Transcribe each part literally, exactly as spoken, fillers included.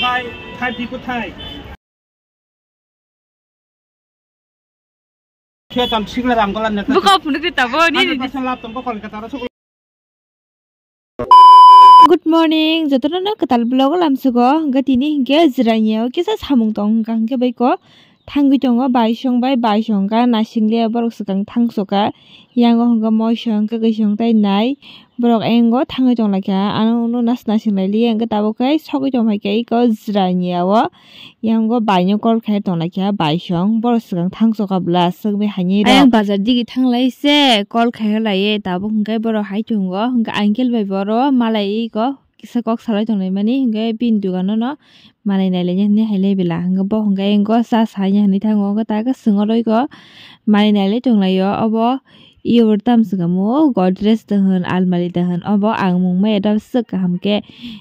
Thai, Thai people Thai. Khe tam sikla rang golan neta. Buka phunuk ri tabo ni. Hundred percent lab tong bokol kata ro sukla. Good morning, jotono no kwtal vlog o lamsugo. Hwnkhe tini hwnkhe Jirania o kisa samung tong hwnkha hwnkhe bai ko thangwi tongo baisong bai baisong kha naising le borok swkang thangsoka. Yango hwnkhe moisong kwkwisong tei nai borok engo thangwi tonglaikha. Ano uno nas naising laili hwnkhe tabuk khe sogwi tongphaikha iko Jirania o. Yango baino call khai tonglaikha baisong borok swkang thangsoka bwla swkmwi haini rok. Ayang bazar digi thanglai se call khai laiye tabuk hwnkhe borok hai tongo hwnkhe uncle bai boro malai iko kisa kok salai tonglai mani hwnkhe bini dogano no manwi nailaina hinwi hailai bela hwnkhe bo hwnkhe engo cha saina hinwi thango hwnkhe ta khe swngwi rwiko manwi nailai tonglaio obo. Iyo tamswkamo Godrej de hwn almari de hwn obo ang mung maya dap swk kaham khe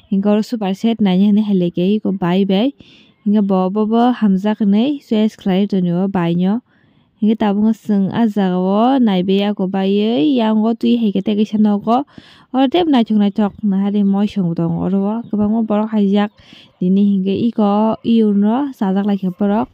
hwnkhe oro super set naina hinwi hailaikai iko bai bai. Hingke bo, bo, bo hamjak hinui choice khlai tonio baino. Hingke tabukno chwng ah jagao naibe ako baiwi, yango twi hai khe tei kaisa nogo. Oro tei naithok naithok nahari moisong bo tongo oro o. Kwbangma borok haijak nini hingke iko iyorno chajak laikha borok.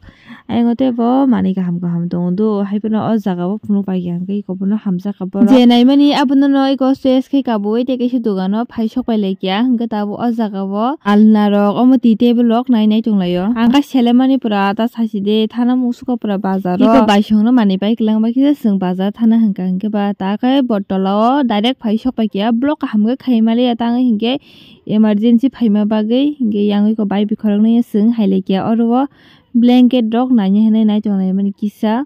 Ayang tei bo manui kaham kaham tongo do. Hai phano o jagao phunuk paikha hingke iko bono hamjak kha borok. Je naimani abono no iko choice khe kabui tei kaisa dogano phai sok pai laikha. Hingke tabuk o jagao alna rok omo twi table rok nai nai tonglaio. Ang khe selemani pura ta saiside thana musugo pura bazar o. Iko baisongno manwi pai kwlangma kisa chwng bazar thana hwnkha hwnkhe ba ta khe bo tola o direct phai sok pai kha block kaham khe khai maliya tangwi hwnkhe emergency phaima bagwi hwnkhe yang iko bai bikhorokno chwng hai laikha oro o blanket rok naina hinwi nai tonglai mani kisa.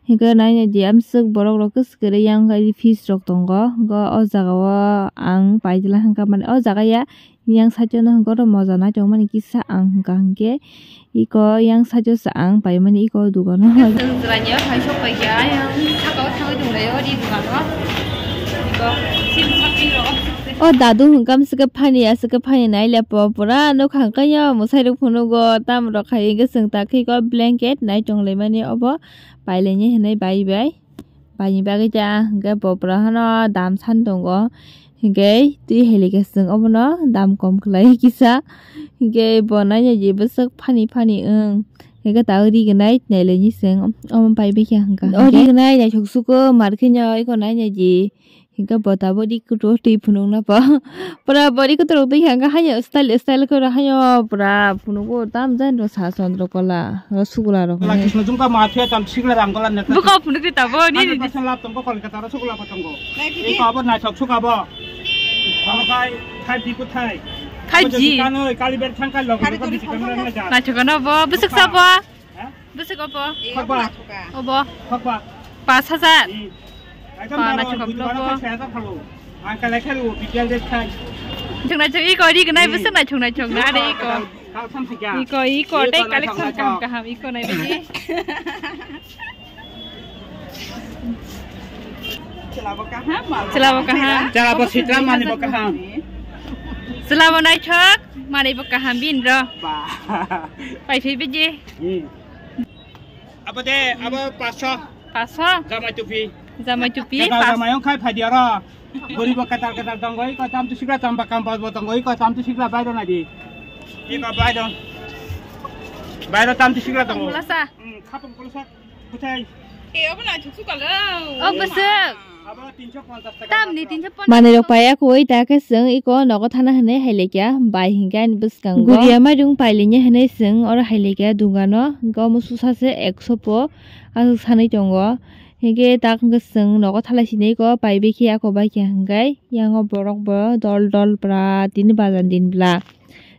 Hingke naina di amswk borok rok khe swkere yang khe fish rok tongo. Hingke o jaga o ang paidila hingka mani o jaga ya yang side o no hingke oro moja nai tongmani kisa ang hingka hingke iko yang side o sa ang paimani iko dogano. Chwng chwraini o phai sok pai kha ayang saka o thangwi tonglaio ri dogano. Iko sim sakni rok. O dadu hingke amswk khe phani aswk khe phani nai lepo pura nokha hingke ya mwsai rok phunugo tam rok hai hingke chwng ta khe iko blanket nai tonglaimani obo. Pailaini hinui bai bai. Baini bagwi ta hwnkhe bo pura hano dam san tongo. Hwnkhe twi hai laikha chwng obono dam kom khlai kisa. Hwnkhe bo naina di bwswk funny funny wng. Hwnkhe tabuk rignai nailaini chwng omo pai baikha hwnkha. O rignai naithok suko mar kheno eko naina di. Hingke bo tabuk ri kutu twi phunukna bo. Pura bo ri kutu rok twi hingke haino style style khe haino pura phunugo tam jani rok sa Chandrakala, Rasgulla rok Kala hinwi. Krishna jumka mafia tam sikla rang gola neta. Buka phunuk ri tabo ni ni. Hundred percent lab tongo Kolkata Rasgulla bo tongo. Eko abo naithok suka bo. Abo khai khai di kuthai. Khai di. Kano kali ber thangkai log log di kamera na ja. Naithok no bo bwswk sa bo. Ha? Bwswk obo? Khokba. Obo. Khokba. Pas hajar. Hmm. Ekdom ba, daro, naithok bui daro bo. Khoksa hajar phalo. Ang kalai khalu B P L det khai. Thung naithok iko ri gnai bwswk naithok naithok na de iko. Kal sam sikya. Iko, iko, tei collection kaham kaham iko nai bini. Chwla bo kaham, mal bo kaham. Chwla bo kaham. Chwla bo sitra, mani bo kaham. Chwla bo naithok, mani bo kaham bin ro. Ba. Pai phi biji. Hmm. Abo de, abo paso. Paso. Jamai tupi. Jamai tupi. Keta jamai ong khai phai dia ro. Gori bo ketal ketal tong goi ko tam tu sikra tam ba kam ba tong goi ko tam tu sikra bai ro na di. Iko bai ro. Bai ro tam tu sikra tong. Mulasa. Hmm, khapang mulasa. Kutai. E, obo na chuk chuk alo. O bwswk. Abo tinsho ponchas taka. Tamni tinsho ponchas. Manwi rok paiya koi ta khe chwng iko nogo thana hinwi hai lekya bai hinkhe ani bwskango. Guriya mairung pailini hinwi chwng oro hai lekya dugano. Hinkhe omo susa se ekso po aswk sanwi tongo. Hinkhe tak hinkhe chwng nogo thalai sini iko pai bikhe ako bai khe hinkhe yango borok bo dol dol bwra tini bajan din bwla.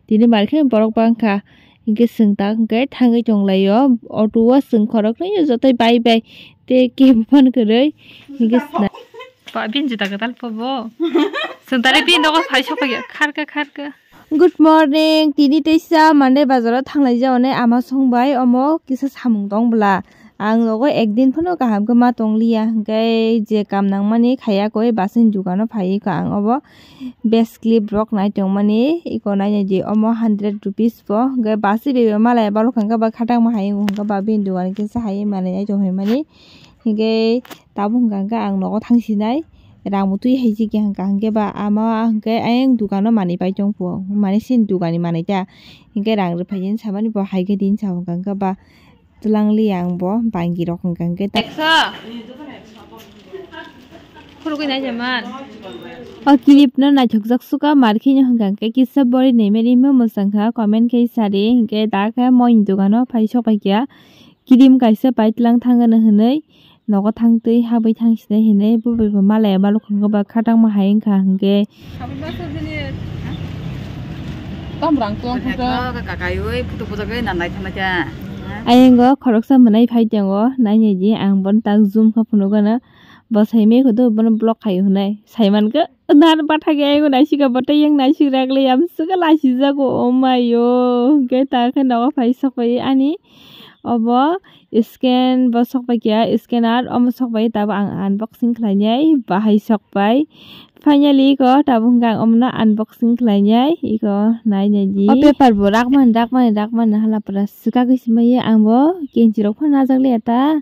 Tini bar khe borok bangkha. Hinkhe chwng tak hinkhe thangwi tonglaio. Auto o chwng khoroknwi jotoi bai bai tei kebo phan kwrwi. Hinkhe sna-, ba, bini juda kwtal po bo. Chwng tare bini nogo phai sokphaikha, kharkha, kharkha. Good morning. Tini teisa Monday bazaro thanglai jaone ama song bai omo kisa samung tong bwla. Ang nogo ekdin phano kaham khe ma tong liya, hinkhe je kam nangmani khaiya koi bus ni dukano phaiwi kha ang obo best clip rok nai tongmani, iko naina di omo hundred rupees bo, hinkhe bus ni bebak malai borok hinkhe ba khatang ma hai wngkha ba bini dukan kisa hai manwi nai tong mani, hinkhe tabuk hinkha khe ang nogo thang sinai. rang bo twi hai jikya hwnkha, hwnkhe ba ama hwnkhe ayang dukano manwi pai tongpho, mane sini dukani manwi ta, hwnkhe rang rwphai jani samani bo hai khe din sa hwnkha, hwnkhe ba twlang li ang bo bangi rok hwnkha, hwnkhe ta. Khurugwi nai jaman. O clip no naithokjak suka mar kheno hwnkha, hwnkhe kisa bori naimani mo mwchang kha, comment khe sadi, hwnkhe da khe moini dukano phai sok pai kha. Kirim kaisa pai tlang thangano hinwi nogo thangtwi habwi thangsinai hinwi bubai bo malaya balukho ba khatangma hai wngkha hwnkhe. Tam rang tong kha. Kakaiwi photo bujagwi nanai thangnaikha. Ayang o khoroksa mwnai phai tongo, nainai di ang bono tak zoom kha phunukgano. Bo saimai kho do bono block khai hwnai. Saimankha. Nan bathagi ayung naisika botei yang naisik raglai amswk laisijago, oh my o. Hwnkhe ta khe nogo phai sokbai ani obo scan bo sokbai kha, scanner omo sokbai tabo ang unboxing khlainai bahai sokbai. Finally ko tabo hwnkha ang omono unboxing khlainai iko nainai di. O paper bo rakmani rakmani rakmani hala pura swkagwi swmaiyo ang bo kenchi rok phano najak liya ta.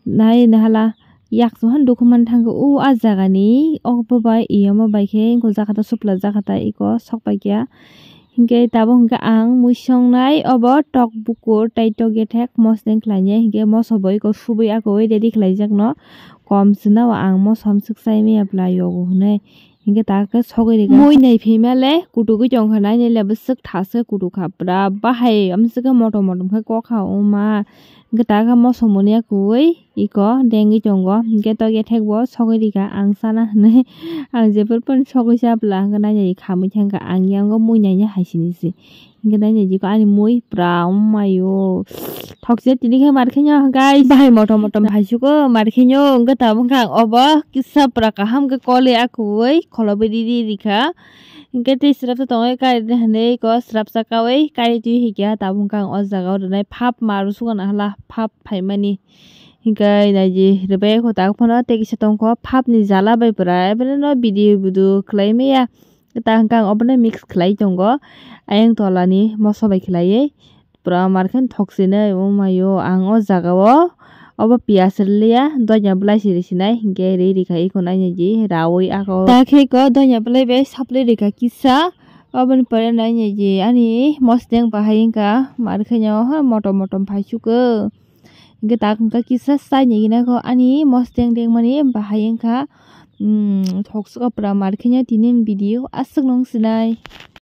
Nai nahala yak suhan dukhuman thango o ah jagani, o bo bai iyamo bai khe wngkha jakata supla jakata iko sok pai kha. Hinkhe tabuk hinkhe ang mui songnai obo tok bukur tei tok gethek mosdeng khlainai hinkhe moso bo iko subui akowi ready khlaijakno kom swnao ang moso hamswk chai maya bwlai yogo hinwi. Hinkhe ta khe sogwi rikha. Mui nai phima le kutukgwi tongkha, nainai le bwswk thaskhe kutukha pura bahai amswk khe motom motom khe kokha o ma. Hinkhe ta khe moso muni ya kwrwi iko dengwi tongo. Hinkhe tok gethek bo sogwi rikha ang sana hinwi. Ang jephuru phano sogwi cha bwla hinkhe nainai khamwi thangkha ang yango mui naina hai sini se. Hinkhe nainai jikho ani mui pura wngmaio. Thokse tini khe mar khenyo guys. Bahai motom motom phaisugo mar khenyo, hinkhe tabuk khe ang obo kisa pura kaham khe koli akwui kholobwi riri rikha. Hinkhe tei srapsa tongwi kari hinwi ko srapsa kaui kari twi hikha, tabuk khe ang o jaga o rwnai phap maru sugo nahala phap phaimani. Hinkhe naidi rwbai kho tak phano tei kisa tongkho phapni jala bai pura, ebonino video budu khlai maya. Ta hwnkhe ang obono mix khlai tongo. Ayang tolani moso bai khlaiwi pura mar khe thoksinai, oh my o, ang o jaga o obo piyaj rwliya, doina bwlai se rwsinai, hinkhe ri rikha iko nainai di raui ako. Ta khe iko doina bwlai bai saplai rikha kisa, oboni pore nainai di ani mosdeng bahai wngkha, mar khe nw motom motom phaisukgo. Hinkhe tak wngkha kisa chai ni gina kho ani mosdeng dengmani bahai wngkha. Thoksuka pura mar khe nw tini video aswk nung sinai.